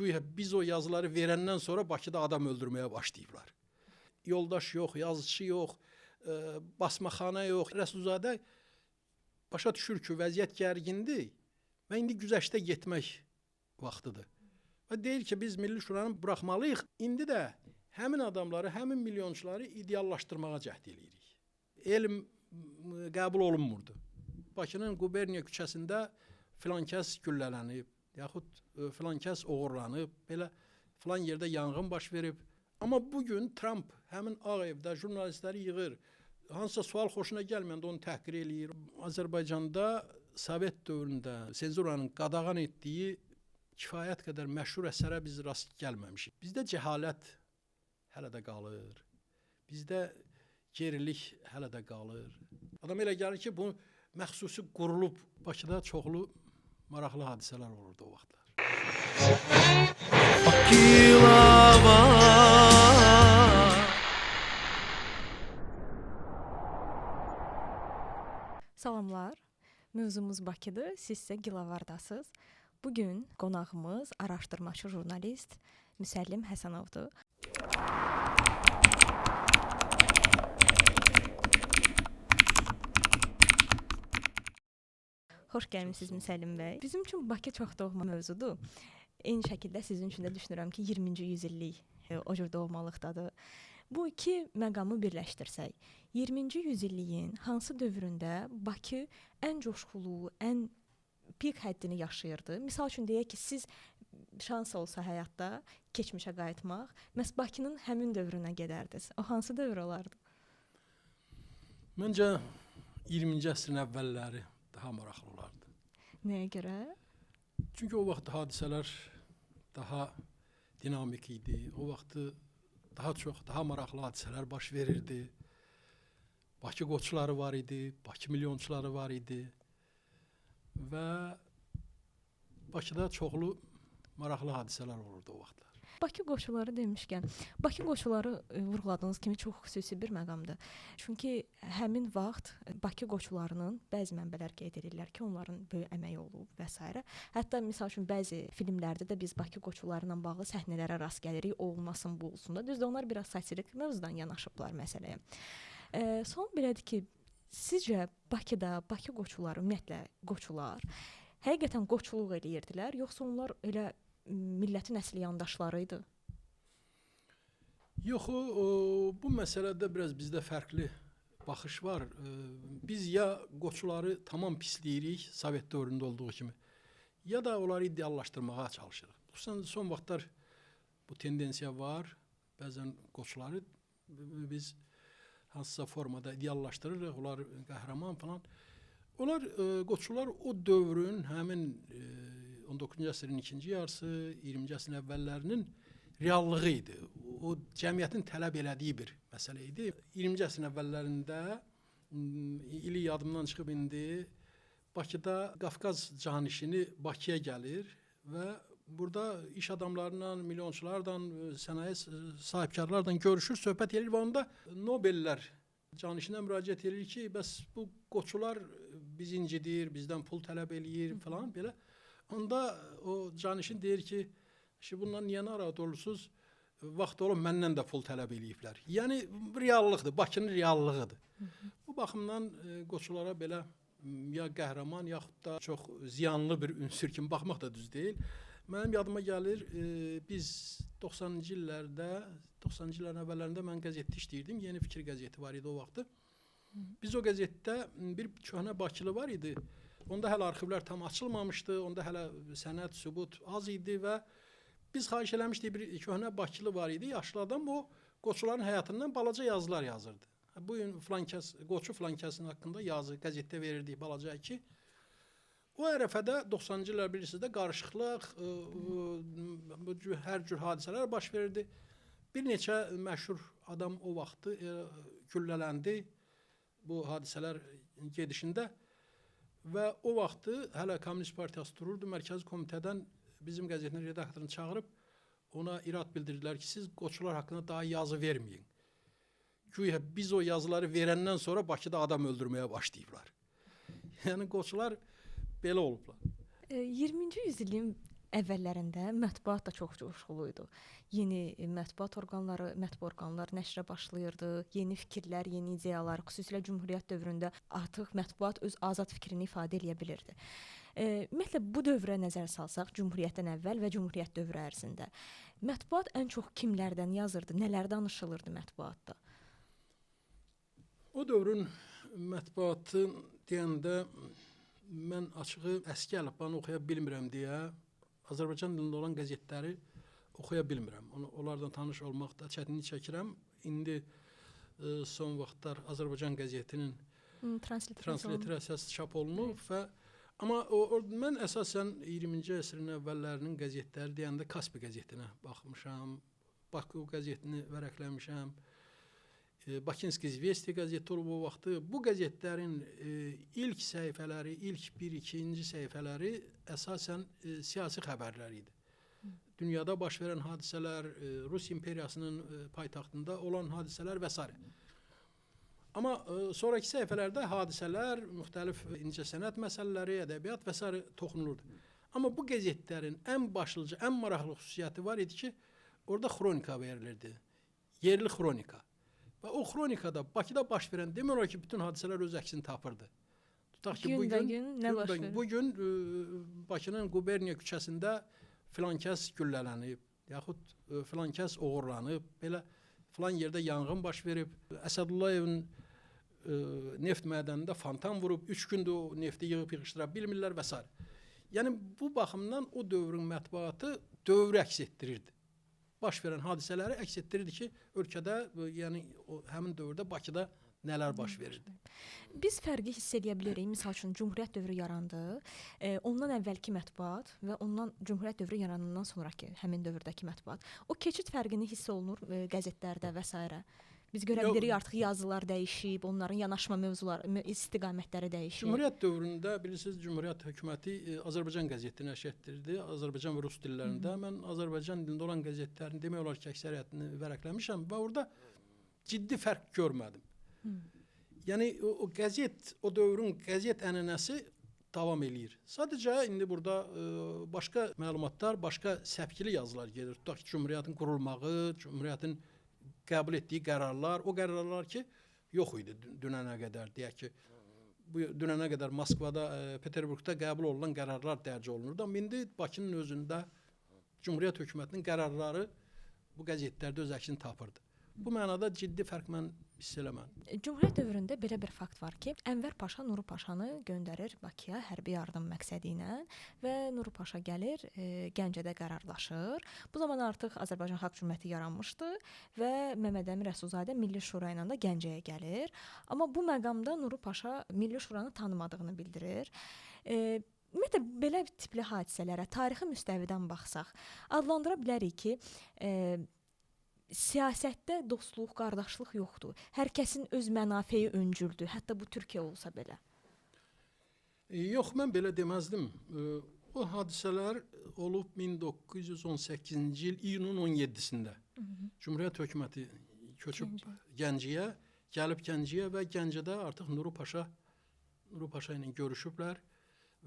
Güya biz o yazıları verəndən sonra Bakıda adam öldürməyə başlayıblar. Yoldaş yox, yazıçı yox, basmaxana yox. Rəsulzadə başa düşür ki, vəziyyət gərgindir və indi güzəştə getmək vaxtıdır. Və deyir ki, biz Milli Şuranı buraxmalıyıq. İndi də həmin adamları, həmin milyonçuları ideallaşdırmağa cəhd eləyirik. Elm qəbul olunmurdu. Bakının Quberniya küçəsində filan kəs güllələnib, yaxud filan kəs oğurlanıb, belə filan yerdə yanğın baş verib. Amma bugün Tramp həmin Ağ Evdə jurnalistləri yığır. Hansısa sual xoşuna gəlməyəndə onu təhqir eləyir. Azərbaycanda Sovet dövründə senzuranın qadağan etdiyi kifayət qədər məşhur əsərə biz rast gəlməmişik. Bizdə cəhalət hələ də qalır. Bizdə gerilik hələ də qalır. Adam elə gəlir ki, bu məxsusi qurulub. Bakıda çoxlu maraqlı hadisələr olurdu o vaxtlar. Salamlar. Mövzumuz Bakıdır. Siz isə Gilavardasınız. Bugün qonağımız araşdırmaçı jurnalist Müsəllim Həsənovdur. Xoş gəlmisiniz Müsəllim bəy. Bizim üçün Bakı çox doğma mövzudur. Eyni şəkildə sizin üçün də düşünürəm ki, 20-ci yüzillik o cür doğmalıqdadır. Bu iki məqamı birləşdirsək, 20-ci yüzilliyin hansı dövründə Bakı ən coşqulu, ən pik həddini yaşayırdı? Misal üçün deyək ki, siz şans olsa həyatda keçmişə qayıtmaq, məhz Bakının həmin dövrünə gedərdiniz. O hansı dövr olardı? Məncə 20-ci əsrin əvvəlləri daha maraqlı olardı. Nəyə görə? Çünki o vaxt hadisələr daha dinamik idi. O vaxtı daha çox, daha maraqlı hadisələr baş verirdi. Bakı qoçları var idi, Bakı milyonçuları var idi. Və Bakıda çoxlu maraqlı hadisələr olurdu o vaxtlar. Bakı qoçuları demişkən, Bakı qoçuları vurğuladığınız kimi çox xüsusi bir məqamdır. Çünki həmin vaxt Bakı qoçularının bəzi mənbələr qeyd edirlər ki, onların böyük əməyi olub və s. Hətta misal üçün bəzi filmlərdə də biz Bakı qoçuları ilə bağlı səhnələrə rast gəlirik, o olmasın, bu olsun da. Düzdür, onlar biraz satirik mövzudan yanaşıblar məsələyə. Son belədir ki, sizcə Bakıda Bakı qoçuları, ümumiyyətlə qoçular həqiqətən qoçuluq eləyirdilər, yoxsa onlar elə millətin əsli yandaşları idi? Yox, bu məsələdə biraz bizdə fərqli baxış var. Biz ya qoçuları tamam pisləyirik, Sovet dövründə olduğu kimi, ya da onları ideallaşdırmağa çalışırıq. Xüsusən son vaxtlar bu tendensiya var. Bəzən qoçuları biz hansısa formada ideallaşdırırıq, onlar qəhrəman falan. Onlar, qoçular o dövrün həmin 19-cu əsrin ikinci yarısı, 20-ci əsrin əvvəllərinin reallığı idi. O cəmiyyətin tələb elədiyi bir məsələ idi. 20-ci əsrin əvvəllərində ili yadımdan çıxıb indi Bakıda Qafqaz canişini Bakıya gəlir və burada iş adamlarıyla, milyonçularla, sənaye sahibkarlarla görüşür, söhbət edir və onda Nobellər canişinə müraciət edir ki, bəs bu qoçular bizi incidir, bizdən pul tələb eləyir falan belə. Onda o canişin deyir ki, bundan niyə narahat olursunuz? Vaxt olub məndən də pul tələb eləyiblər. Yəni reallıqdır, Bakının reallığıdır. Bu baxımdan qoçulara belə ya qəhrəman, yaxud da çox ziyanlı bir ünsür kimi baxmaq da düz deyil. Mənim yadıma gəlir, biz 90-cı illərdə, 90-cı illərin əvvəllərində mən qəzetdə işləyirdim. Yeni Fikir qəzeti var idi o vaxtı. Biz o qəzetdə bir köhnə Bakılı var idi. Onda hələ arxivlər tam açılmamışdı, onda hələ sənəd, sübut az idi və biz xahiş eləmişdik, bir köhnə Bakılı var idi, yaşlı adam o qoçuların həyatından balaca yazılar yazırdı. Bugün filan kəs, qoçu filan kəsin haqqında yazı qəzetdə verirdik balaca ki. O ərəfədə 90-cı illər bilirsiniz də qarışıqlıq, hər cür hadisələr baş verirdi. Bir neçə məşhur adam o vaxtı güllələndi bu hadisələr gedişində. Və o vaxtı hələ Komünist Partiyası dururdu. Mərkəzi Komitədən bizim qəzetin redaktorunu çağırıb ona irad bildirdilər ki, siz qoçular haqqında daha yazı verməyin. Güya biz o yazıları verəndən sonra Bakıda adam öldürməyə başlayıblar. Yəni qoçular belə olublar. 20-ci yüzilliyin əvvəllərində mətbuat da çox coşqulu idi. Yeni mətbuat orqanları, mətbu orqanlar nəşrə başlayırdı. Yeni fikirlər, yeni ideyalar, xüsusilə Cümhuriyyət dövründə artıq mətbuat öz azad fikrini ifadə eləyə bilirdi. Ümumiyyətlə bu dövrə nəzər salsaq, Cümhuriyyətdən əvvəl və Cümhuriyyət dövrü ərzində mətbuat ən çox kimlərdən yazırdı, nələr danışılırdı mətbuatda? O dövrün mətbuatı deyəndə mən açığı əski əlifbanı oxuya bilmirəm deyə Azərbaycan dilində olan qəzetləri oxuya bilmirəm. Onlardan tanış olmaqda çətinlik çəkirəm. İndi son vaxtlar Azərbaycan qəzetinin transliterasiyası çap olunub və amma mən əsasən 20-ci əsrin əvvəllərinin qəzetləri deyəndə Kaspi qəzetinə baxmışam, Bakı qəzetini vərəqləmişəm. Bakınski İzvestiya qəzeti olub o vaxtı. Bu qəzetlərin ilk səhifələri, ilk bir, ikinci səhifələri əsasən siyasi xəbərlər idi. Dünyada baş verən hadisələr, Rus imperiyasının paytaxtında olan hadisələr və s. Amma sonraki səhifələrdə hadisələr, müxtəlif incəsənət məsələləri, ədəbiyyat və s. toxunulurdu. Amma bu qəzetlərin ən başlıca, ən maraqlı xüsusiyyəti var idi ki, orada xronika verilirdi. Yerli xronika. Və o xronikada Bakıda baş verən demək olar ki, bütün hadisələr öz əksini tapırdı. Tutaq ki, bugün Bakının Quberniya küçəsində filan kəs güllələnib, yaxud filan kəs oğurlanıb, belə filan yerdə yanğın baş verib, Əsədullayevin neft mədənində fontan vurub, 3 gündür o nefti yığıb yığışdıra bilmirlər və s. Yəni bu baxımdan o dövrün mətbuatı dövrü əks etdirirdi. Baş verən hadisələri əks etdirirdi ki, ölkədə, yəni həmin dövrdə Bakıda nələr baş verirdi. Biz fərqi hiss edə bilirik. Misal üçün, Cümhuriyyət dövrü yarandı. Ondan əvvəlki mətbuat və ondan Cümhuriyyət dövrü yaranandan sonraki həmin dövrdəki mətbuat. O keçid fərqini hiss olunur qəzetlərdə və s. Biz görə bilirik artıq yazılar dəyişib, onların yanaşma mövzuları, istiqamətləri dəyişib. Cümhuriyyət dövründə bilirsiniz, Cümhuriyyət hökuməti Azərbaycan qəzetini nəşr etdirdi, Azərbaycan və rus dillərində. Mən Azərbaycan dilində olan qəzetlərin demək olar ki, əksəriyyətini vərəqləmişəm və orada ciddi fərq görmədim. Yəni o qəzet, o dövrün qəzet ənənəsi davam eləyir. Sadəcə indi burada başqa məlumatlar, başqa səpkili yazılar gedir. Tutaq ki, Cümhuriyyətin qurulmağı, Cümhuriyyətin qəbul etdiyi qərarlar, o qərarlar ki, yox idi dünənə qədər, deyək ki, bu dünənə qədər Moskvada, Peterburqda qəbul olunan qərarlar dərc olunurdu. Amma indi Bakının özündə Cümhuriyyət hökumətinin qərarları bu qəzetlərdə öz əksini tapırdı. Bu mənada ciddi fərq mən hiss eləmədim. Cümhuriyyət dövründə belə bir fakt var ki, Ənvər Paşa Nuru Paşanı göndərir Bakıya hərbi yardım məqsədi ilə və Nuru Paşa gəlir, Gəncədə qərarlaşır. Bu zaman artıq Azərbaycan Xalq Cümhuriyyəti yaranmışdı və Məmməd Əmin Rəsulzadə Milli Şura ilə də Gəncəyə gəlir. Amma bu məqamda Nuru Paşa Milli Şuranı tanımadığını bildirir. Ümumiyyətlə belə tipli hadisələrə tarixi müstəvidən baxsaq, adlandıra bilərik ki, siyasətdə dostluq, qardaşlıq yoxdur. Hər kəsin öz mənafeyi öncüldür. Hətta bu Türkiyə olsa belə. Yox, mən belə deməzdim. O hadisələr olub 1918-ci il iyunun 17-sində. Cümhuriyyət hökuməti köçüb Gəncəyə, gəlib Gəncəyə və Gəncədə artıq Nuru Paşa ilə görüşüblər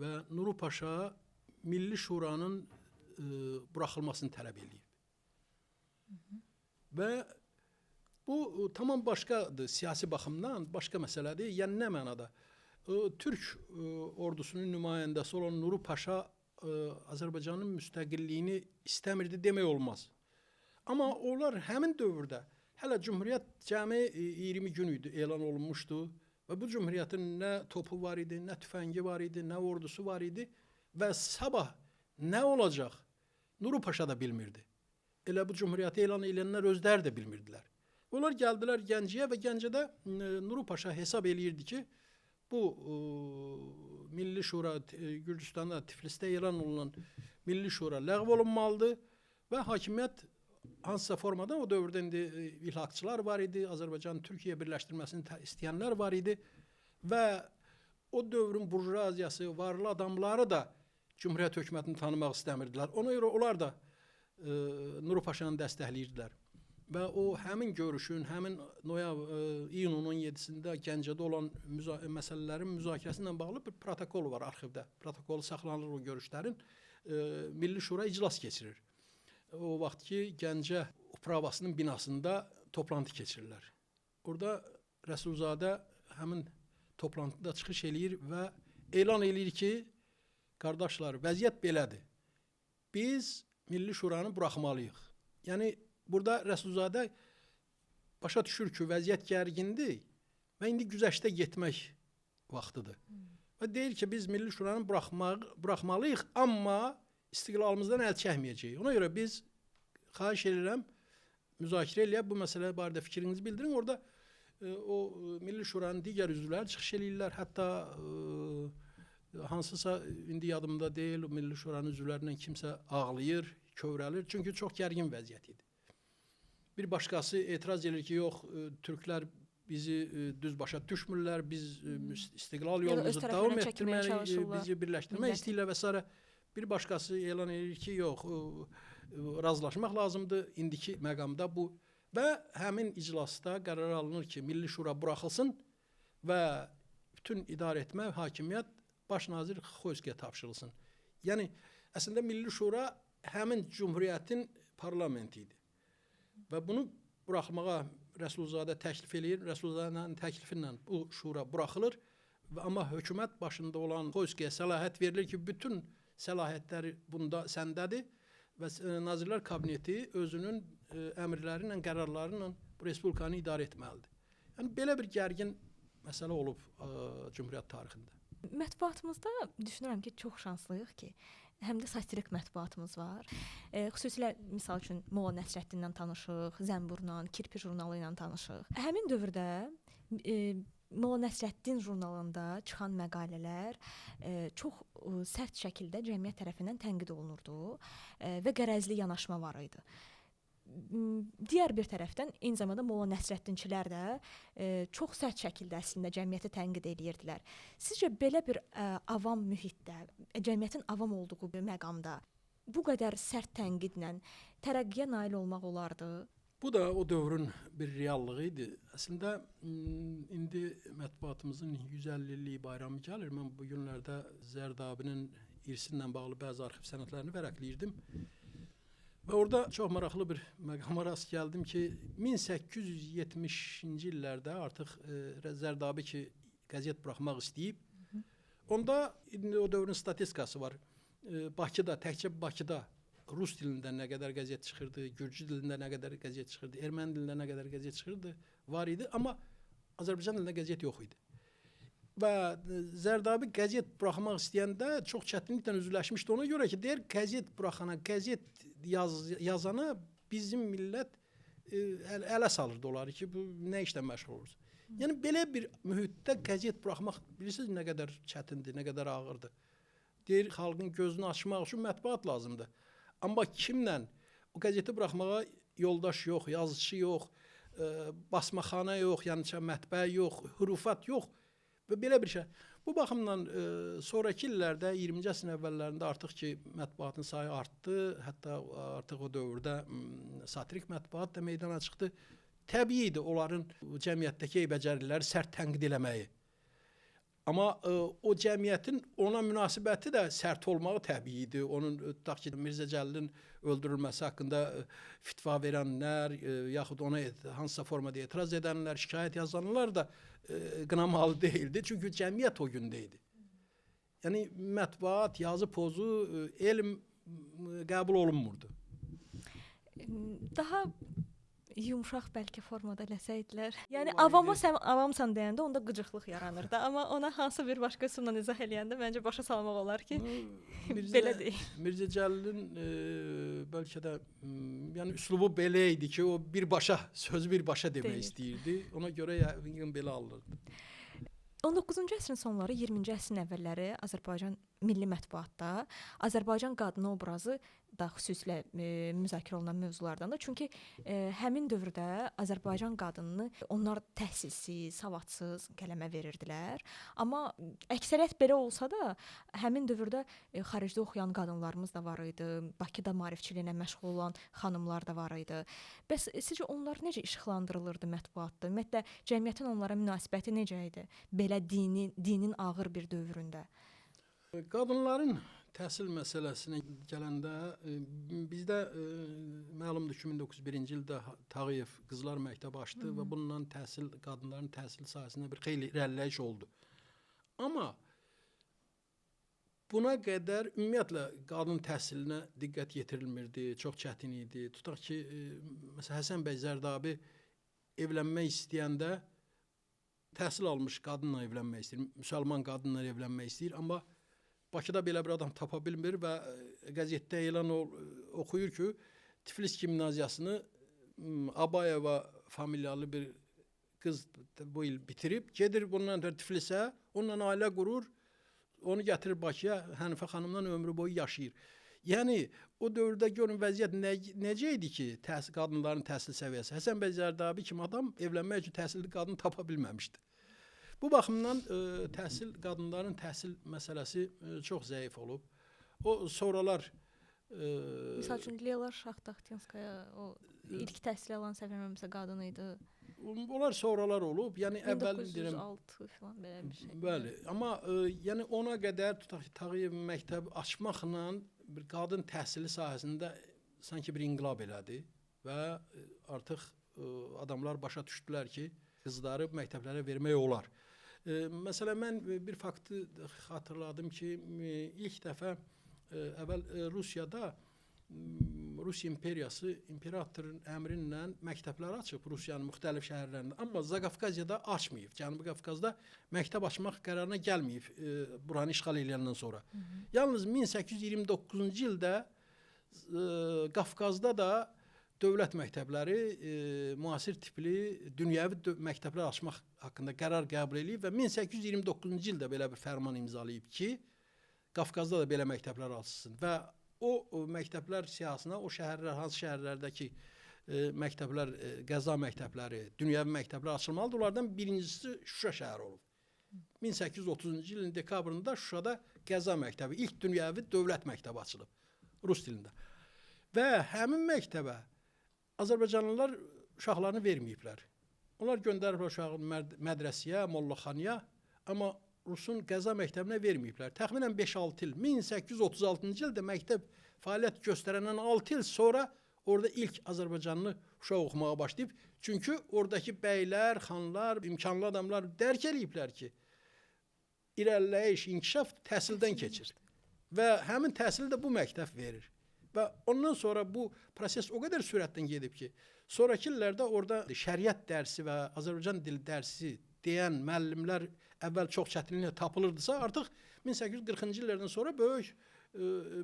və Nuru Paşa Milli Şuranın buraxılmasını tələb eləyib. Və bu tamam başqadır, siyasi baxımdan başqa məsələdir. Yəni nə mənada? Türk ordusunun nümayəndəsi olan Nuru Paşa Azərbaycanın müstəqilliyini istəmirdi demək olmaz. Amma onlar həmin dövrdə hələ Cümhuriyyət cəmi 20 gün idi, elan olunmuşdu və bu Cümhuriyyətin nə topu var idi, nə tüfəngi var idi, nə ordusu var idi və sabah nə olacaq Nuru Paşa da bilmirdi. Elə bu Cümhuriyyəti elan edənlər özləri də bilmirdilər. Onlar gəldilər Gəncəyə və Gəncədə Nuru Paşa hesab eləyirdi ki, bu Milli Şura Gürcüstanda, Tiflisdə elan olunan Milli Şura ləğv olunmalıdır və hakimiyyət hansısa formada o dövrdə indi ilhaqçılar var idi, Azərbaycan-Türkiyə birləşdirməsini istəyənlər var idi və o dövrün burjuaziyası, varlı adamları da Cümhuriyyət hökumətini tanımaq istəmirdilər. Ona görə onlar da Nuru Paşanı dəstəkləyirdilər. Və o həmin görüşün, həmin iyunun 17-sində Gəncədə olan məsələlərin müzakirəsi ilə bağlı bir protokol var arxivdə. Protokol saxlanılır o görüşlərin. Milli Şura iclas keçirir. O vaxt ki, Gəncə Upravasının binasında toplantı keçirirlər. Orada Rəsulzadə həmin toplantıda çıxış eləyir və elan eləyir ki, qardaşlar, vəziyyət belədir. Biz Milli Şuranı buraxmalıyıq. Yəni, burada Rəsulzadə başa düşür ki, vəziyyət gərgindir və indi güzəştə getmək vaxtıdır. Və deyir ki, biz Milli Şuranı buraxmalıyıq, amma istiqlalımızdan əl çəkməyəcəyik. Ona görə biz xahiş edirəm, müzakirə eləyək, bu məsələ barədə fikrinizi bildirin. Orada o Milli Şuranın digər üzvləri çıxış eləyirlər. Hətta hansısa, indi yadımda deyil, Milli Şuranın üzvlərindən kimsə ağlayır, kövrəlir. Çünki çox gərgin vəziyyət idi. Bir başqası etiraz edir ki, yox, türklər bizi düz başa düşmürlər, biz istiqlal yolumuzu davam etdirməliyik, bizi birləşdirmək istəyirlər və s. Bir başqası elan edir ki, yox, razılaşmaq lazımdır indiki məqamda bu. Və həmin iclasda qərar alınır ki, Milli Şura buraxılsın və bütün idarə etmə, hakimiyyət baş nazir Xoyskiyə tapşırılsın. Yəni, əslində Milli Şura həmin cümhuriyyətin parlamenti idi. Və bunu buraxmağa Rəsulzadə təklif eləyir. Rəsulzadənin təklifi ilə bu şura buraxılır. Və amma hökumət başında olan Xoyskiyə səlahiyyət verilir ki, bütün səlahiyyətləri bunda səndədir və Nazirlər Kabineti özünün əmrləri ilə, qərarları ilə bu respublikanı idarə etməlidir. Yəni, belə bir gərgin məsələ olub Cümhuriyyət tarixində. Mətbuatımızda düşünürəm ki, çox şanslıyıq ki, həm də satirik mətbuatımız var. Xüsusilə, misal üçün, Molla Nəsrəddindən tanışıq, Zənburla, Kirpi jurnalı ilə tanışıq. Həmin dövrdə Molla Nəsrəddin jurnalında çıxan məqalələr çox sərt şəkildə cəmiyyət tərəfindən tənqid olunurdu və qərəzli yanaşma var idi. Digər bir tərəfdən, eyni zamanda Molla Nəsrəddinçilər də çox sərt şəkildə əslində cəmiyyəti tənqid edirdilər. Sizcə belə bir avam mühitdə, cəmiyyətin avam olduğu bir məqamda bu qədər sərt tənqidlə tərəqqiyə nail olmaq olardı? Bu da o dövrün bir reallığı idi. Əslində, indi mətbuatımızın 150 illik bayramı gəlir. Mən bu günlərdə Zərdabinin irsi ilə bağlı bəzi arxiv sənədlərini vərəqləyirdim. Və orada çox maraqlı bir məqama rast gəldim ki, 1870-ci illərdə artıq Zərdabi ki, qəzet buraxmaq istəyib. Onda indi o dövrün statistikası var. Bakıda, təkcə Bakıda rus dilində nə qədər qəzet çıxırdı, gürcü dilində nə qədər qəzet çıxırdı, erməni dilində nə qədər qəzet çıxırdı, var idi. Amma Azərbaycan dilində qəzet yox idi. Və Zərdabi qəzet buraxmaq istəyəndə çox çətinliklə üzləşmişdi. Ona görə ki, deyir, qəzet buraxana, qəzet yazana bizim millət ələ salırdı onları ki, bu nə işlə məşğul olursun. Yəni, belə bir mühitdə qəzet buraxmaq, bilirsiniz, nə qədər çətindir, nə qədər ağırdır. Deyir, xalqın gözünü açmaq üçün mətbuat lazımdır. Amma kimlə o qəzeti buraxmağa yoldaş yox, yazıcı yox, basmaxana yox, yəni mətbə yox, hürufat yox. Və belə bir şey. Bu baxımdan sonraki illərdə, 20-ci əsrin əvvəllərində artıq ki, mətbuatın sayı artdı. Hətta artıq o dövrdə satirik mətbuat da meydana çıxdı. Təbii idi onların cəmiyyətdəki eybəcərliləri sərt tənqid eləməyi. Amma o cəmiyyətin ona münasibəti də sərt olmağı təbii idi. Onun, tutaq ki, Mirzə Cəlilin öldürülməsi haqqında fitva verənlər, yaxud ona hansısa formada etiraz edənlər, şikayət yazanlar da qınamalı deyildi. Çünki cəmiyyət o gündə idi. Yəni, mətbuat, yazı pozu, elm qəbul olunmurdu. Daha yumşaq bəlkə formada eləsəydilər. Yəni avama sən avamsan deyəndə onda qıcıqlıq yaranır da, amma ona hansı bir başqa üsulla izah eləyəndə məncə başa salmaq olar ki, belə deyil. Mirzə Cəlilin bəlkə də yəni üslubu belə idi ki, o birbaşa sözü birbaşa demək istəyirdi. Ona görə yəqin belə alınırdı. 19-cu əsrin sonları, 20-ci əsrin əvvəlləri Azərbaycan milli mətbuatda Azərbaycan qadını obrazı da xüsusilə müzakirə olunan mövzulardandır. Çünki həmin dövrdə Azərbaycan qadınını onlar təhsilsiz, savadsız qələmə verirdilər. Amma əksəriyyət belə olsa da həmin dövrdə xaricdə oxuyan qadınlarımız da var idi, Bakıda maarifçiliklə məşğul olan xanımlar da var idi. Bəs sizcə onlar necə işıqlandırılırdı mətbuatda? Ümumiyyətlə cəmiyyətin onlara münasibəti necə idi? Belə dinin ağır bir dövründə. Qadınların Təhsil məsələsinə gələndə bizdə məlumdur ki, 1901-ci ildə Tağıyev qızlar məktəbi açdı və bununla təhsil, qadınların təhsil sahəsində bir xeyli irəliləyiş oldu. Amma buna qədər ümumiyyətlə qadın təhsilinə diqqət yetirilmirdi, çox çətin idi. Tutaq ki, məsələn Həsən bəy Zərdabi evlənmək istəyəndə təhsil almış qadınla evlənmək istəyir, müsəlman qadınla evlənmək istəyir, amma Bakıda belə bir adam tapa bilmir və qəzetdə elan oxuyur ki, Tiflis gimnaziyasını Abayeva familiyalı bir qız bu il bitirib, gedir bundan Tiflisə, onunla ailə qurur, onu gətirir Bakıya, Hənifə xanımla ömrü boyu yaşayır. Yəni o dövrdə görün vəziyyət necə idi ki, qadınların təhsil səviyyəsi. Həsən bəy Zərdabi kimi adam evlənmək üçün təhsilli qadın tapa bilməmişdi. Bu baxımdan təhsil, qadınların təhsil məsələsi çox zəif olub. O sonralar misal üçün Leyla Şahtaxtinskaya o ilk təhsil alan səhv eləmirəmsə qadın idi. Onlar sonralar olub. Yəni əvvəl deyirəm 1906 filan belə bir şey. Bəli, amma yəni ona qədər tutaq ki, Tağıyev məktəbi açmaqla bir qadın təhsili sahəsində sanki bir inqilab elədi və artıq adamlar başa düşdülər ki, qızları məktəblərə vermək olar. Məsələn, mən bir faktı xatırladım ki, ilk dəfə əvvəl Rusiyada Rusiya imperiyası imperatorun əmri ilə məktəblər açıb Rusiyanın müxtəlif şəhərlərində, amma Zaqafqaziyada açmayıb. Cənubi Qafqazda məktəb açmaq qərarına gəlməyib buranı işğal eləyəndən sonra. Yalnız 1829-cu ildə Qafqazda da dövlət məktəbləri müasir tipli dünyəvi məktəblər açmaq haqqında qərar qəbul eləyib və 1829-cu ildə belə bir fərman imzalayıb ki, Qafqazda da belə məktəblər açılsın və o məktəblər siyahısına o şəhərlər, hansı şəhərlərdəki məktəblər, qəza məktəbləri, dünyəvi məktəblər açılmalıdır. Onlardan birincisi Şuşa şəhəri olub. 1830-cu ilin dekabrında Şuşada qəza məktəbi, ilk dünyəvi dövlət məktəbi açılıb rus dilində. Və həmin məktəbə Azərbaycanlılar uşaqlarını verməyiblər. Onlar göndəriblər uşağı mədrəsiyə, mollaxanaya, amma Rusun qəza məktəbinə verməyiblər. Təxminən 5-6 il, 1836-cı ildə məktəb fəaliyyət göstərəndən 6 il sonra orada ilk Azərbaycanlı uşaq oxumağa başlayıb. Çünki oradakı bəylər, xanlar, imkanlı adamlar dərk eləyiblər ki, irəliləyiş, inkişaf təhsildən keçir. Və həmin təhsili də bu məktəb verir. Və ondan sonra bu proses o qədər sürətlə gedib ki, sonrakı illərdə orada şəriət dərsi və Azərbaycan dili dərsi deyən müəllimlər əvvəl çox çətinliklə tapılırdısa, artıq 1840-cı illərdən sonra böyük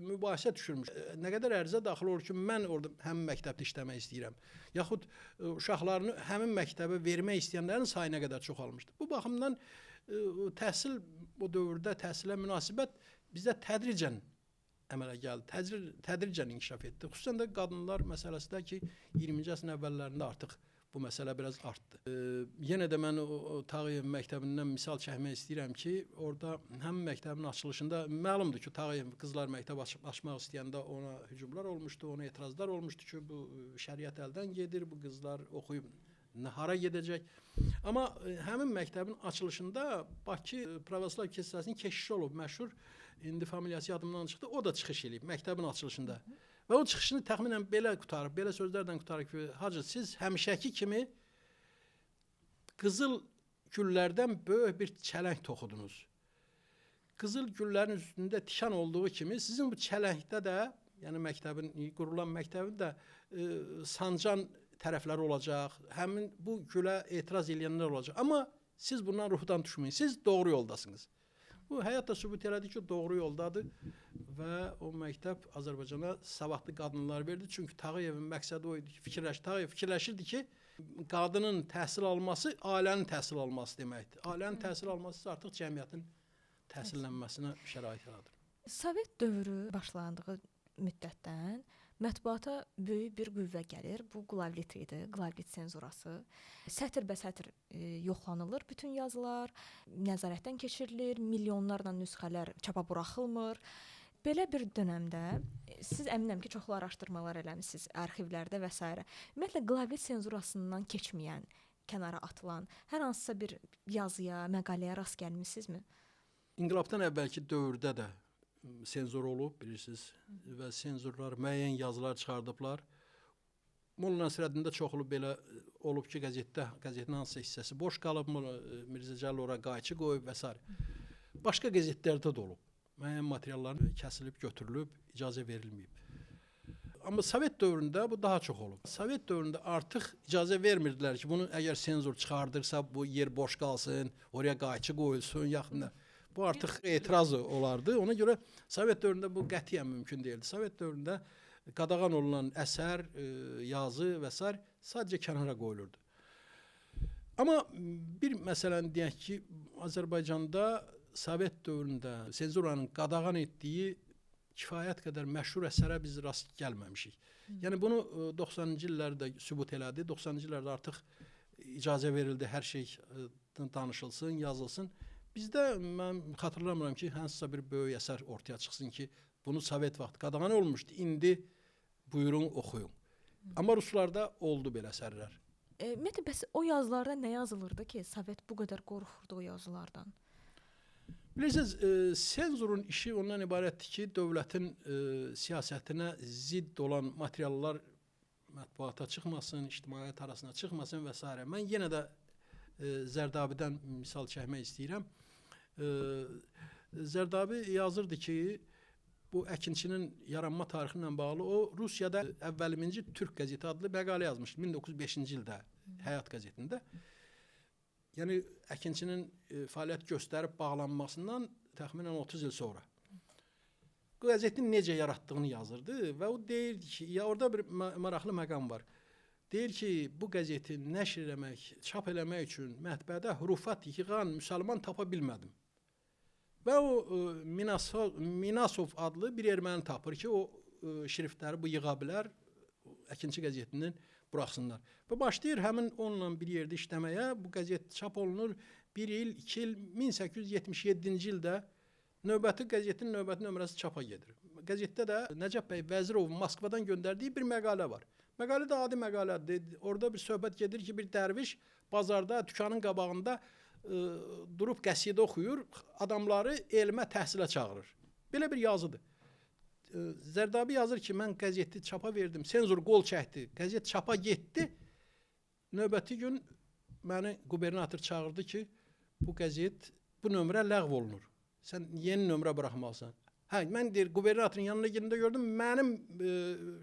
mübahisə düşürmüş. Nə qədər ərizə daxil olur ki, mən orada həmin məktəbdə işləmək istəyirəm. Yaxud uşaqlarını həmin məktəbə vermək istəyənlərin sayı nə qədər çoxalmışdı. Bu baxımdan təhsil, o dövrdə təhsilə münasibət bizdə tədricən əmələ gəldi, tədricən inkişaf etdi. Xüsusən də qadınlar məsələsində ki, 20-ci əsrin əvvəllərində artıq bu məsələ biraz artdı. Yenə də mən o Tağıyev məktəbindən misal çəkmək istəyirəm ki, orada həmin məktəbin açılışında məlumdur ki, Tağıyev qızlar məktəb açmaq istəyəndə ona hücumlar olmuşdu, ona etirazlar olmuşdu ki, bu şəriət əldən gedir, bu qızlar oxuyub hara gedəcək. Amma həmin məktəbin açılışında Bakı Pravoslav kilsəsinin keşişi olub, məşhur, indi familiyası yadımdan çıxdı, o da çıxış eləyib məktəbin açılışında. Və o çıxışını təxminən belə qurtarıb, belə sözlərlə qurtarıb ki, hacı, siz həmişəki kimi qızıl güllərdən böyük bir çələng toxudunuz. Qızıl güllərin üstündə tikan olduğu kimi sizin bu çələngdə də, yəni məktəbin, qurulan məktəbin də sancan tərəfləri olacaq, həmin bu gülə etiraz eləyənlər olacaq. Amma siz bundan ruhdan düşməyin, siz doğru yoldasınız. Bu, həyat da sübut elədi ki, doğru yoldadır və o məktəb Azərbaycana savadlı qadınlar verdi. Çünki Tağıyevin məqsədi o idi ki, Tağıyev fikirləşirdi ki, qadının təhsil alması ailənin təhsil alması deməkdir. Ailənin təhsil alması artıq cəmiyyətin təhsillənməsinə şərait yaradır. Sovet dövrü başlandığı müddətdən mətbuata böyük bir qüvvə gəlir. Bu qlavlit idi, qlavlit senzurası. Sətir-bəsətir yoxlanılır bütün yazılar, nəzarətdən keçirilir, milyonlarla nüsxələr çapa buraxılmır. Belə bir dönəmdə siz əminəm ki, çoxlu araşdırmalar eləmisiniz arxivlərdə və s. Ümumiyyətlə qlavlit senzurasından keçməyən, kənara atılan hər hansısa bir yazıya, məqaləyə rast gəlmisinizmi? İnqilabdan əvvəlki dövrdə də senzor olub, bilirsiniz, və senzorlar müəyyən yazılar çıxardıblar. Molla Nəsrəddində çoxlu belə olub ki, qəzetin hansısa hissəsi boş qalıb, Mirzə Cəlil ora qayçı qoyub və s. Başqa qəzetlərdə də olub. Müəyyən materiallar kəsilib, götürülüb, icazə verilməyib. Amma Sovet dövründə bu daha çox olub. Sovet dövründə artıq icazə vermirdilər ki, bunu əgər senzor çıxardırsa, bu yer boş qalsın, oraya qayçı qoyulsun, yaxud nə. Bu artıq etiraz olardı. Ona görə Sovet dövründə bu qətiyyən mümkün deyildi. Sovet dövründə qadağan olunan əsər, yazı və sair sadəcə kənara qoyulurdu. Amma bir məsələni deyək ki, Azərbaycanda Sovet dövründə senzuranın qadağan etdiyi kifayət qədər məşhur əsərə biz rast gəlməmişik. Yəni bunu 90-cı illərdə sübut elədi. 90-cı illərdə artıq icazə verildi, hər şey danışılsın, yazılsın. Bizdə mən xatırlamıram ki, hansısa bir böyük əsər ortaya çıxsın ki, bunu Sovet vaxtı qadağan olmuşdu. İndi buyurun, oxuyun. Amma ruslarda oldu belə əsərlər. Ümumiyyətlə, bəs o yazılarda nə yazılırdı ki, Sovet bu qədər qorxurdu o yazılardan? Bilirsiniz, senzorun işi ondan ibarətdir ki, dövlətin siyasətinə zidd olan materiallar mətbuata çıxmasın, ictimaiyyət arasına çıxmasın və s. Mən yenə də Zərdabidən misal çəkmək istəyirəm. Zərdabi yazırdı ki, bu Əkinçinin yaranma tarixi ilə bağlı o Rusiyada əvvəliminci Türk qəzeti adlı məqalə yazmışdı 1905-ci ildə Həyat qəzetində. Yəni Əkinçinin fəaliyyət göstərib bağlanmasından təxminən 30 il sonra. Bu qəzetin necə yaratdığını yazırdı və o deyirdi ki, ya orada bir maraqlı məqam var. Deyir ki, bu qəzeti nəşr eləmək, çap eləmək üçün mətbəədə hurufat yığan müsəlman tapa bilmədim. Və o Minasov adlı bir erməni tapır ki, o şriftləri bu yığa bilər, Əkinçi qəzetinin buraxsınlar. Və başlayır həmin onunla bir yerdə işləməyə, bu qəzet çap olunur 1 il, 2 il, 1877-ci ildə növbəti qəzetin növbəti nömrəsi çapa gedir. Qəzetdə də Nəcəf bəy Vəzirovun Moskvadan göndərdiyi bir məqalə var. Məqalə də adi məqalədir. Orada bir söhbət gedir ki, bir dərviş bazarda, dükanın qabağında durub qəsidə oxuyur, adamları elmə, təhsilə çağırır. Belə bir yazıdır. Zərdabi yazır ki, mən qəzeti çapa verdim, senzor qol çəkdi, qəzet çapa getdi. Növbəti gün məni qubernator çağırdı ki, bu qəzet, bu nömrə ləğv olunur. Sən yeni nömrə buraxmalısan. Hə, mən deyir, qubernatorun yanına gedəndə gördüm, mənim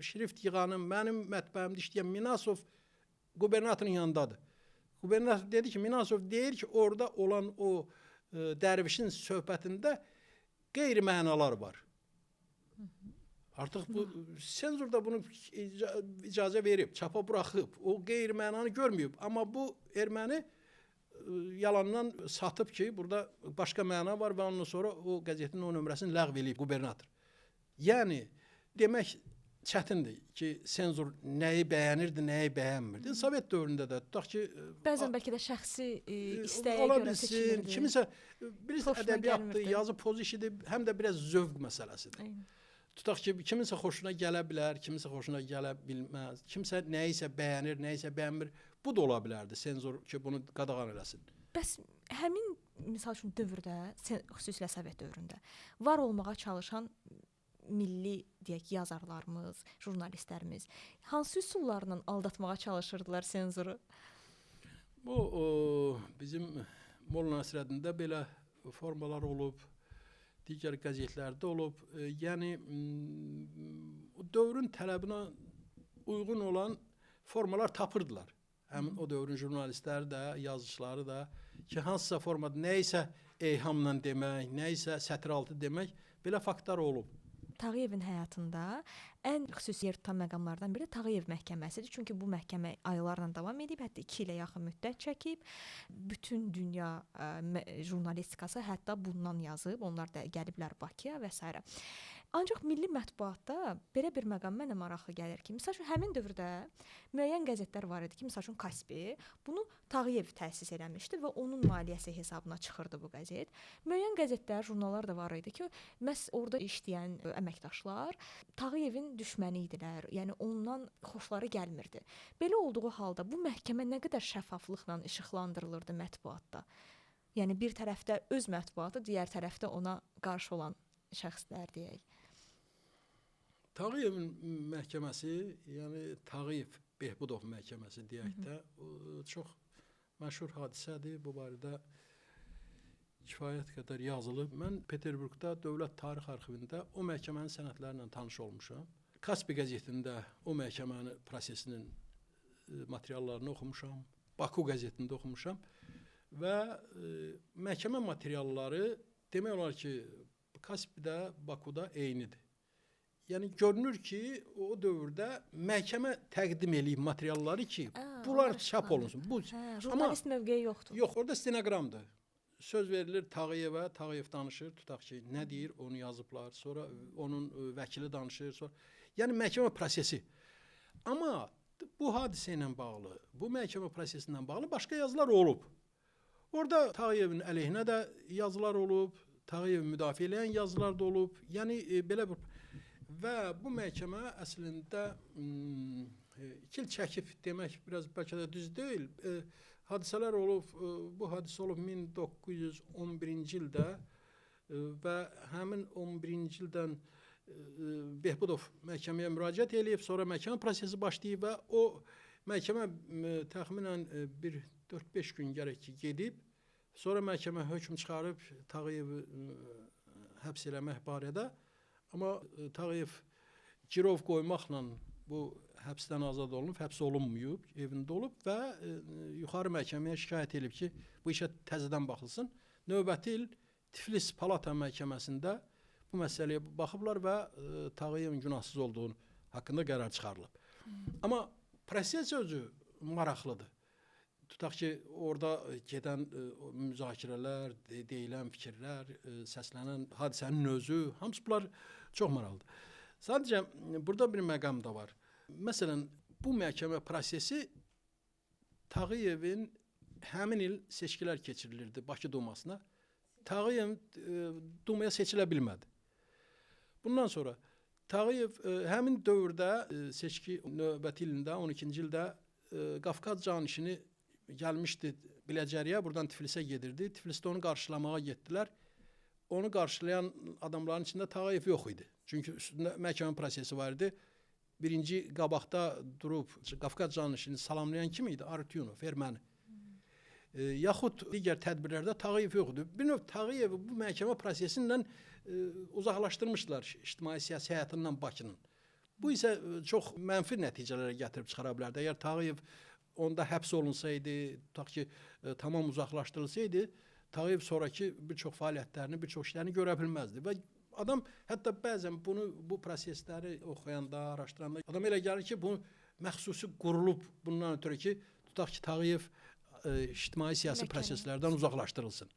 şrift yığanım, mənim mətbəəmdə işləyən Minasov qubernatorun yanındadır. Qubernator dedi ki, Minasov deyir ki, orada olan o dərvişin söhbətində qeyri-mənalar var. Artıq bu senzor da bunu icazə verib, çapa buraxıb, o qeyri-mənanı görməyib. Amma bu erməni yalandan satıb ki, burada başqa məna var və ondan sonra o qəzetin o nömrəsini ləğv eləyib qubernator. Yəni, demək çətindir ki, senzor nəyi bəyənirdi, nəyi bəyənmirdi. Sovet dövründə də tutaq ki... Bəzən bəlkə də şəxsi istəyə görə seçilirdi. Kimisə, bilirsiniz, ədəbiyyatdır, yazı pozu işidir, həm də biraz zövq məsələsidir. Aynen. Tutaq ki, kiminsə xoşuna gələ bilər, kiminsə xoşuna gələ bilməz, kimsə nəyisə bəyənir, nəyisə bəyənmir. Bu da ola bilərdi, senzor ki, bunu qadağan eləsin. Bəs həmin, misal üçün, dövrdə, xüsusilə Sovet dövründə var olmağa çalışan milli, deyək, yazarlarımız, jurnalistlərimiz hansı üsullarla aldatmağa çalışırdılar senzoru? Bu, bizim Molla Nəsrəddində belə formalar olub, digər qəzetlərdə olub. Yəni, o dövrün tələbinə uyğun olan formalar tapırdılar. Həmin o dövrün jurnalistləri də, yazıçıları da ki, hansısa formada nəyisə eyhamla demək, nəyisə sətiraltı demək, belə faktlar olub. Tağıyevin həyatında ən xüsusi yer tutan məqamlardan biri Tağıyev məhkəməsidir. Çünki bu məhkəmə aylarla davam edib, hətta 2 ilə yaxın müddət çəkib. Bütün dünya jurnalistikası hətta bundan yazıb, onlar da gəliblər Bakıya və s. Ancaq milli mətbuatda belə bir məqam mənə maraqlı gəlir ki, misal üçün, həmin dövrdə müəyyən qəzetlər var idi ki, misal üçün Kaspi, bunu Tağıyev təsis eləmişdi və onun maliyyəsi hesabına çıxırdı bu qəzet. Müəyyən qəzetlər, jurnallar da var idi ki, məhz orada işləyən əməkdaşlar Tağıyevin düşməni idilər, yəni ondan xoşları gəlmirdi. Belə olduğu halda bu məhkəmə nə qədər şəffaflıqla işıqlandırılırdı mətbuatda? Yəni bir tərəfdə öz mətbuatı, digər tərəfdə ona qarşı olan şəxslər deyək. Tağıyevin məhkəməsi, yəni Tağıyev Behbudov məhkəməsi deyək də, çox məşhur hadisədir. Bu barədə kifayət qədər yazılıb. Mən Peterburqda Dövlət Tarix Arxivində o məhkəmənin sənədləri ilə tanış olmuşam. Kaspi qəzetində o məhkəmənin prosesinin materiallarını oxumuşam. Baku qəzetində oxumuşam və məhkəmə materialları demək olar ki, Kaspidə, Bakuda eynidir. Yəni görünür ki, o dövrdə məhkəmə təqdim eləyib materialları ki, bunlar çap olunsun. Bu jurnalist mövqeyi yoxdur. Yox, orada stenoqramdır. Söz verilir Tağıyevə, Tağıyev danışır, tutaq ki, nə deyir, onu yazıblar. Sonra onun vəkili danışır, sonra. Yəni məhkəmə prosesi. Amma bu hadisə ilə bağlı, bu məhkəmə prosesindən bağlı başqa yazılar olub. Orada Tağıyevin əleyhinə də yazılar olub, Tağıyevi müdafiə eləyən yazılar da olub. Yəni belə bir və bu məhkəmə əslində 2 il çəkib demək biraz bəlkə də düz deyil. Hadisələr olub, bu hadisə olub 1911-ci ildə və həmin 11-ci ildən Behbudov məhkəməyə müraciət eləyib, sonra məhkəmə prosesi başlayıb və o məhkəmə təxminən bir 4-5 gün gərək ki gedib, sonra məhkəmə hökm çıxarıb Tağıyevi həbs eləmək barədə. Amma Tağıyev girov qoymaqla bu həbsdən azad olunub, həbs olunmayıb, evində olub və yuxarı məhkəməyə şikayət edib ki, bu işə təzədən baxılsın. Növbəti il Tiflis Palata məhkəməsində bu məsələyə baxıblar və Tağıyevin günahsız olduğunu haqqında qərar çıxarılıb. Amma proses özü maraqlıdır. Tutaq ki, orada gedən müzakirələr, deyilən fikirlər, səslənən hadisənin özü, hamısı bunlar çox maraqlıdır. Sadəcə burada bir məqam da var. Məsələn, bu məhkəmə prosesi Tağıyevin həmin il seçkilər keçirilirdi Bakı Dumasına. Tağıyev Dumaya seçilə bilmədi. Bundan sonra Tağıyev həmin dövrdə seçki növbəti ilində, 12-ci ildə Qafqaz canişini gəlmişdi Biləcəriyə, buradan Tiflisə gedirdi. Tiflisdə onu qarşılamağa getdilər. Onu qarşılayan adamların içində Tağıyev yox idi. Çünki üstündə məhkəmə prosesi var idi. Birinci qabaqda durub Qafqaz canişini salamlayan kim idi? Arutyunov, erməni. Yaxud digər tədbirlərdə Tağıyev yox idi. Bir növ Tağıyevi bu məhkəmə prosesindən uzaqlaşdırmışdılar ictimai siyasi həyatından Bakının. Bu isə çox mənfi nəticələrə gətirib çıxara bilərdi. Əgər Tağıyev onda həbs olunsaydı, tutaq ki, tamam uzaqlaşdırılsaydı, Tağıyev sonraki bir çox fəaliyyətlərini, bir çox işlərini görə bilməzdi. Və adam hətta bəzən bunu, bu prosesləri oxuyanda, araşdıranda adam elə gəlir ki, bu məxsusi qurulub bundan ötürü ki, tutaq ki, Tağıyev ictimai siyasi proseslərdən uzaqlaşdırılsın.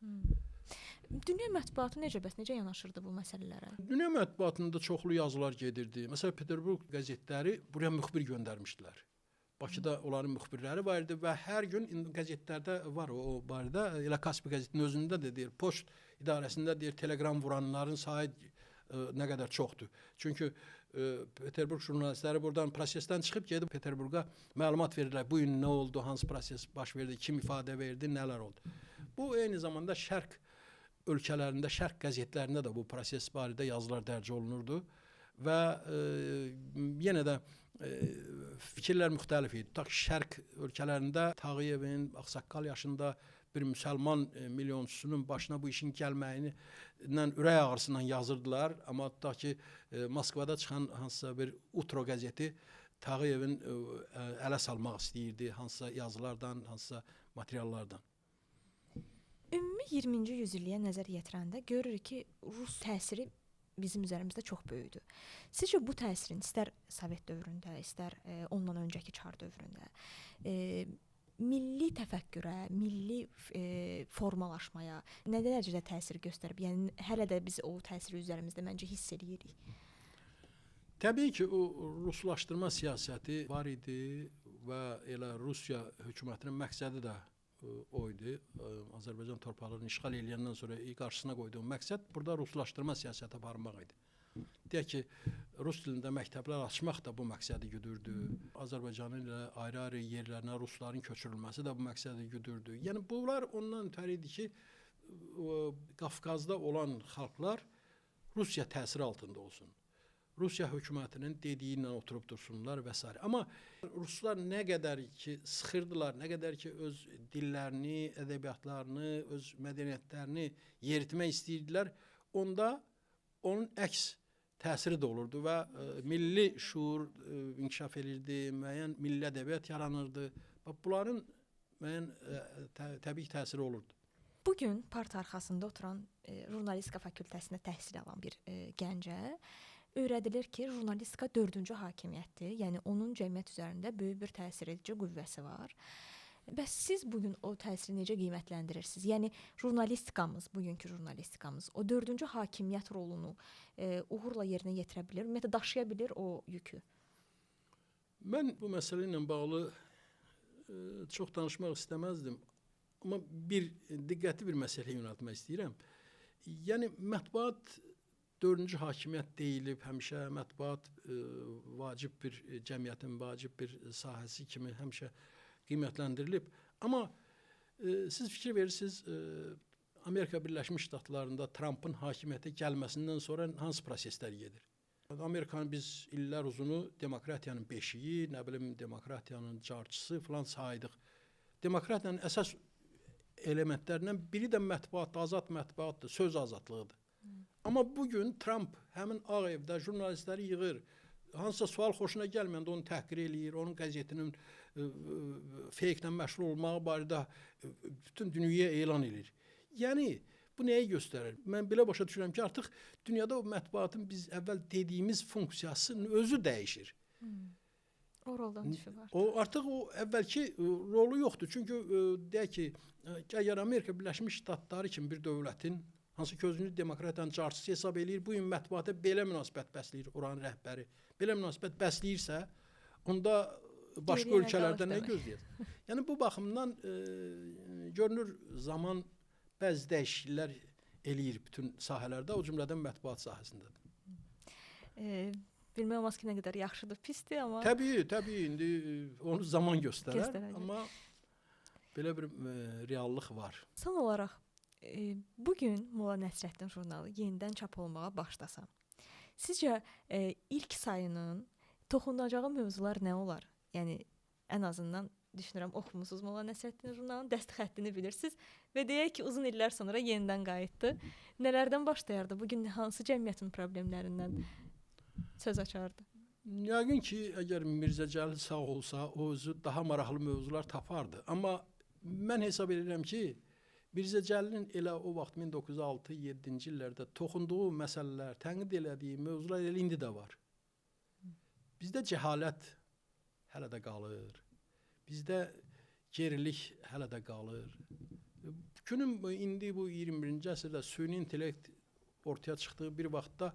Dünya mətbuatı necə bəs, necə yanaşırdı bu məsələlərə? Dünya mətbuatında çoxlu yazılar gedirdi. Məsələn, Peterburq qəzetləri buraya müxbir göndərmişdilər. Bakıda onların müxbirləri var idi və hər gün qəzetlərdə var o barədə. Elə Kaspi qəzetinin özündə də deyir, poçt idarəsində deyir, teleqram vuranların sayı nə qədər çoxdur. Çünki Peterburq jurnalistləri buradan prosesdən çıxıb gedib Peterburqa məlumat verirlər. Bu gün nə oldu, hansı proses baş verdi, kim ifadə verdi, nələr oldu. Bu eyni zamanda şərq ölkələrində, şərq qəzetlərində də bu proses barədə yazılar dərc olunurdu və yenə də fikirlər müxtəlif idi. Tutaq ki, şərq ölkələrində Tağıyevin ağsaqqal yaşında bir müsəlman milyonçusunun başına bu işin gəlməyindən ürək ağrısından yazırdılar. Amma tutaq ki, Moskvada çıxan hansısa bir Utro qəzeti Tağıyevin ələ salmaq istəyirdi hansısa yazılardan, hansısa materiallardan. Ümumi 20-ci yüzilliyə nəzər yetirəndə görürük ki, Rus təsiri bizim üzərimizdə çox böyükdür. Sizcə bu təsirin istər Sovet dövründə, istər ondan öncəki Çar dövründə milli təfəkkürə, milli formalaşmaya nə dərəcədə təsir göstərib? Yəni hələ də biz o təsiri üzərimizdə məncə hiss eləyirik. Təbii ki, o ruslaşdırma siyasəti var idi və elə Rusiya hökumətinin məqsədi də o idi. Azərbaycan torpaqlarını işğal eləyəndən sonra qarşısına qoyduğu məqsəd burada ruslaşdırma siyasəti aparmaq idi. Deyək ki, rus dilində məktəblər açmaq da bu məqsədi güdürdü. Azərbaycanın ilə ayrı-ayrı yerlərinə rusların köçürülməsi də bu məqsədi güdürdü. Yəni bunlar ondan ötəri idi ki, Qafqazda olan xalqlar Rusiya təsiri altında olsun. Rusiya hökumətinin dediyi ilə oturub dursunlar və s. Amma ruslar nə qədər ki sıxırdılar, nə qədər ki öz dillərini, ədəbiyyatlarını, öz mədəniyyətlərini yeritmək istəyirdilər, onda onun əks təsiri də olurdu və milli şuur inkişaf elirdi, müəyyən milli ədəbiyyat yaranırdı. Bax, bunların müəyyən təbii təsiri olurdu. Bu gün parta arxasında oturan jurnalistika fakültəsində təhsil alan bir gəncə öyrədilir ki, jurnalistika dördüncü hakimiyyətdir. Yəni onun cəmiyyət üzərində böyük bir təsir edici qüvvəsi var. Bəs siz bugün o təsiri necə qiymətləndirirsiniz? Yəni jurnalistikamız, bugünkü jurnalistikamız o dördüncü hakimiyyət rolunu uğurla yerinə yetirə bilir, ümumiyyətlə daşıya bilir o yükü? Mən bu məsələ ilə bağlı çox danışmaq istəməzdim. Amma bir diqqəti bir məsələyə yönəltmək istəyirəm. Yəni mətbuat dördüncü hakimiyyət deyilib, həmişə mətbuat vacib bir cəmiyyətin vacib bir sahəsi kimi həmişə qiymətləndirilib. Amma siz fikir verirsiniz, Amerika Birləşmiş Ştatlarında Trumpın hakimiyyətə gəlməsindən sonra hansı proseslər gedir? Amerikanı biz illər uzunu demokratiyanın beşiyi, nə bilim demokratiyanın carçısı filan saydıq. Demokratiyanın əsas elementlərindən biri də mətbuatdır, azad mətbuatdır, söz azadlığıdır. Amma bugün Trump həmin Ağ Evdə jurnalistləri yığır, hansısa sual xoşuna gəlməyəndə onu təhqir eləyir, onun qəzetinin fake-lə məşğul olmağı barədə bütün dünyaya elan eləyir. Yəni, bu nəyi göstərir? Mən belə başa düşürəm ki, artıq dünyada o mətbuatın biz əvvəl dediyimiz funksiyasının özü dəyişir. O roldan düşüb artıq. O artıq o əvvəlki rolu yoxdur. Çünki deyək ki, əgər Amerika Birləşmiş Ştatları kimi bir dövlətin hansı ki özünü demokratiyanın carçısı hesab eləyir, bu gün mətbuata belə münasibət bəsləyir oranın rəhbəri. Belə münasibət bəsləyirsə, onda başqa ölkələrdən nə gözləyir? Yəni bu baxımdan görünür zaman bəzi dəyişikliklər eləyir bütün sahələrdə, o cümlədən mətbuat sahəsində. Bilmək olmaz ki, nə qədər yaxşıdır, pisdir, amma... Təbii, təbii, indi onu zaman göstərər, amma belə bir reallıq var. Son olaraq, bugün Molla Nəsrəddin jurnalı yenidən çap olmağa başlasa, sizcə ilk sayının toxunacağı mövzular nə olar? Yəni, ən azından düşünürəm, oxumusunuz Molla Nəsrəddin jurnalının dəst xəttini bilirsiniz və deyək ki, uzun illər sonra yenidən qayıtdı. Nələrdən başlayardı? Bugün hansı cəmiyyətin problemlərindən söz açardı? Yəqin ki, əgər Mirzə Cəlil sağ olsa, o özü daha maraqlı mövzular tapardı. Amma mən hesab edirəm ki, Mirzə Cəlilin elə o vaxt 1906-7-ci illərdə toxunduğu məsələlər, tənqid elədiyi mövzular elə indi də var. Bizdə cəhalət hələ də qalır. Bizdə gerilik hələ də qalır. Günün indi bu 21-ci əsrdə süni intellekt ortaya çıxdığı bir vaxtda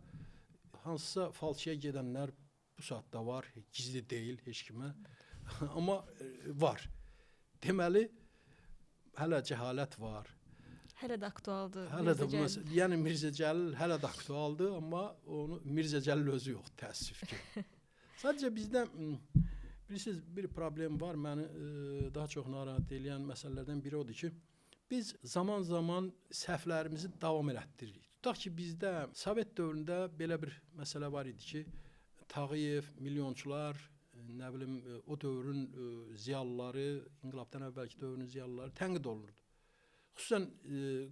hansısa falçıya gedənlər bu saatda var, gizli deyil heç kimə, amma var. Deməli, hələ cəhalət var. Hələ də aktualdır. Hələ də, yəni Mirzə Cəlil hələ də aktualdır, amma onu Mirzə Cəlil özü yox, təəssüf ki. Sadəcə bizdə, bilirsiniz, bir problem var, məni daha çox narahat eləyən məsələlərdən biri odur ki, biz zaman-zaman səhvlərimizi davam elətdiririk. Tutaq ki, bizdə Sovet dövründə belə bir məsələ var idi ki, Tağıyev, milyonçular, nə bilim, o dövrün ziyalıları, inqilabdan əvvəlki dövrün ziyalıları tənqid olunurdu. Xüsusən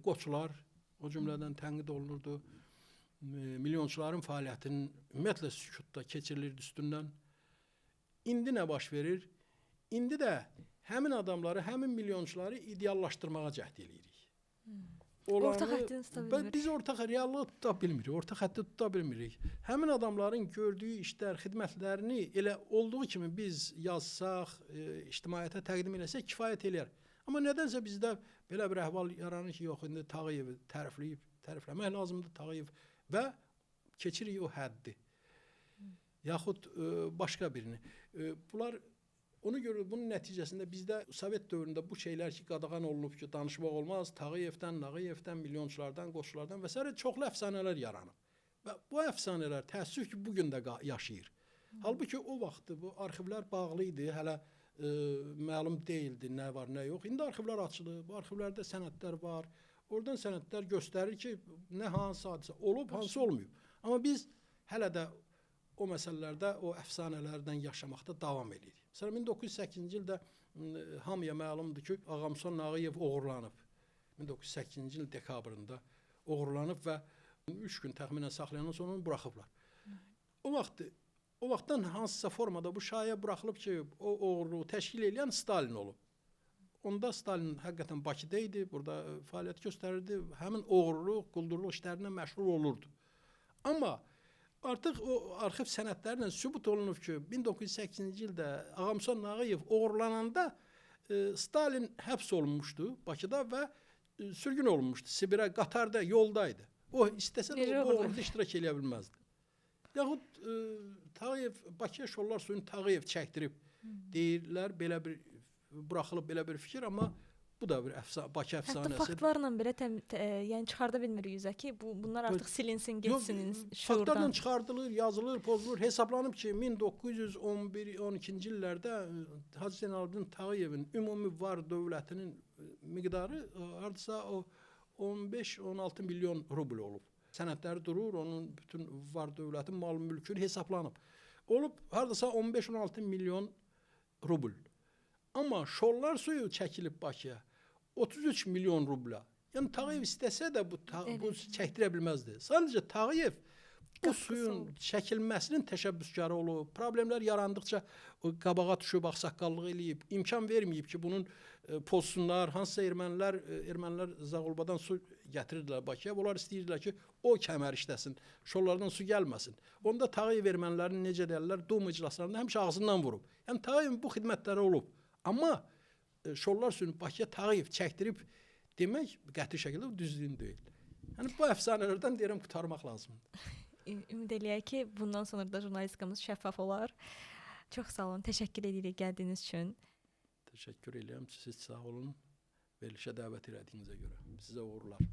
qoçular o cümlədən tənqid olunurdu. Milyonçuların fəaliyyətinin ümumiyyətlə sükutda keçirilirdi üstündən. İndi nə baş verir? İndi də həmin adamları, həmin milyonçuları ideallaşdırmağa cəhd eləyirik. Olanı, orta xəttini tuta bilmirik. Biz orta reallığı tuta bilmirik, orta xətti tuta bilmirik. Həmin adamların gördüyü işlər, xidmətlərini elə olduğu kimi biz yazsaq, ictimaiyyətə təqdim eləsək kifayət eləyər. Amma nədənsə bizdə belə bir əhval yaranır ki, yox, indi Tağıyevi tərifləyib, tərifləmək lazımdır Tağıyev və keçirik o həddi. Yaxud başqa birini. Bunlar ona görə bunun nəticəsində bizdə Sovet dövründə bu şeylər ki, qadağan olunub ki, danışmaq olmaz, Tağıyevdən, Nağıyevdən, milyonçulardan, qoçulardan və s. çoxlu əfsanələr yaranıb. Və bu əfsanələr təəssüf ki, bugün də yaşayır. Halbuki o vaxtı bu arxivlər bağlı idi, hələ məlum deyildi nə var, nə yox. İndi arxivlər açılıb, bu arxivlərdə sənədlər var. Oradan sənədlər göstərir ki, nə hansı hadisə olub, hansı olmayıb. Amma biz hələ də o məsələlərdə, o əfsanələrdən yaşamaqda davam edirik. Məsələn, 1908-ci ildə hamıya məlumdur ki, Ağamson Nağıyev oğurlanıb. 1908-ci il dekabrında oğurlanıb və 3 gün təxminən saxlayandan sonra onu buraxıblar. O vaxtdan hansısa formada bu şayiə buraxılıb ki, o oğurluğu təşkil edən Stalin olub. Onda Stalin həqiqətən Bakıda idi, burada fəaliyyət göstərirdi, həmin oğurluq, quldurluq işlərinə məşğul olurdu. Amma artıq o arxiv sənədlərlə sübut olunub ki, 1908-ci ildə Ağamson Nağıyev oğurlananda Stalin həbs olunmuşdu Bakıda və sürgün olunmuşdu. Sibirə qatarda, yoldaydı. O istəsə də o oğurluqda iştirak eləyə bilməzdi. Yaxud Tağıyev, Bakıya Şollar suyunu Tağıyev çəkdirib deyirlər, belə bir buraxılıb belə bir fikir, amma bu da bir Bakı əfsanəsi. Hətta faktlarla belə yəni çıxarda bilmirik üzə ki, bunlar artıq silinsin, getsin şuurdan. Faktlarla çıxardılır, yazılır, pozulur. Hesablanıb ki, 1911-12-ci illərdə Hacı Zeynalabdin Tağıyevin ümumi var dövlətinin miqdarı hardasa o 15-16 milyon rubl olub. Sənədləri durur, onun bütün var dövlətin mal mülkünü hesablanıb. Olub hardasa 15-16 milyon rubl. Amma Şollar suyu çəkilib Bakıya 33 milyon rubla. Yəni Tağıyev istəsə də bu çəkdirə bilməzdi. Sadəcə Tağıyev bu suyun çəkilməsinin təşəbbüskarı olub. Problemlər yarandıqca qabağa düşüb, ağsaqqallıq eləyib, imkan verməyib ki, bunun pozsunlar. Hansısa ermənilər Zağulbadan su gətirirdilər Bakıya. Onlar istəyirdilər ki, o kəmər işləsin, şollardan su gəlməsin. Onda Tağıyev ermənilərin necə deyirlər, Duma iclaslarında həmişə ağzından vurub. Yəni Tağıyevin bu xidmətləri olub. Amma Şollar suyunu Bakıya Tağıyev çəkdirib demək qəti şəkildə düzgün deyil. Yəni bu əfsanələrdən deyirəm qurtarmaq lazımdır. Ümid eləyək ki, bundan sonra da jurnalistikamız şəffaf olar. Çox sağ olun, təşəkkür edirik gəldiyiniz üçün. Təşəkkür eləyirəm, siz sağ olun. Verilişə dəvət elədiyinizə görə. Sizə uğurlar.